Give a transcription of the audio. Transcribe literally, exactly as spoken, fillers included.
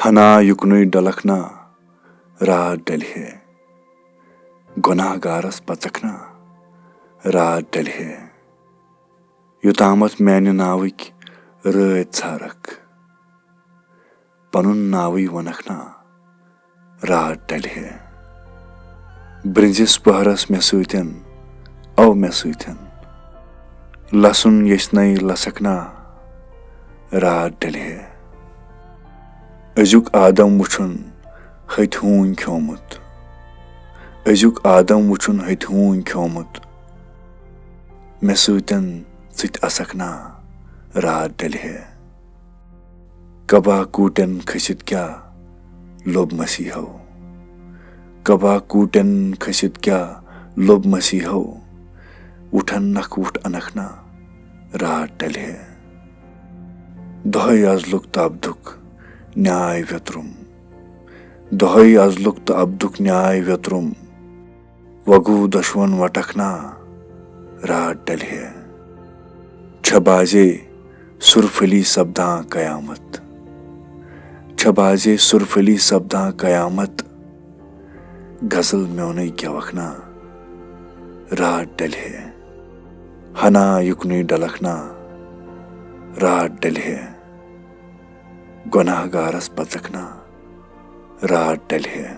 ہنا یُکنُے ڈلکھ نا، راتھ ڈلہِ ہے۔ گۄناہ گارس پژکھ نا، راتھ ڈلہِ ہے۔ یوٚتامتھ میانہِ ناوٕکۍ رٲتۍ ژھارکھ، پنُن ناوٕے ونکھ نا، راتھ ڈلہِ ہے۔ برنزِس پہرس مےٚ سۭتٮ۪ن، او مےٚ سۭتٮ۪ن۔ لسُن یژھنَے لسکھ نا، راتھ ڈلہِ ہے۔ أزیُک آدم وٕچھُن ہتۍ ہوٗنۍ کھیومُت۔ أزیُک آدم وٕچھُن ہتۍ ہوٗنۍ کھیومُت۔ مےٚ سۭتٮ۪ن ژٕ تہِ اسکھ نا، راتھ ڈلہِ ہے۔ کبا کوٗٹٮ۪ن کھٔسِتھ کیٛاہ لوٚب مسیحو؟ کبا کوٗٹٮ۪ن کھٔسِتھ کیٛاہ لوٚب مسیحو؟ وُٹھن نکھ وُٹھ انکھ نا، راتھ ڈلہِ ہے۔ دۄہے ازلُک تہٕ ابدُک نیاے ویترُم۔ دۄہے ازلُک تہٕ ابدُک نیاے ویترُم۔ وۄنۍ گوٚو دۄشوَن وٹکھ نا، راتھ ڈلہِ ہے۔ چھےٚ بازے سُرفلی سپدان قیامت۔ چھےٚ بازے سُرفلی سپدان قیامت۔ غزل میونٕے گٮ۪وکھ نا، راتھ ڈلہِ ہے۔ ہنا یُکنُے ڈلکھ نا، راتھ ڈلہِ ہے۔ گۄناہ گارس پژکھ نا، راتھ ڈلہِ ہے۔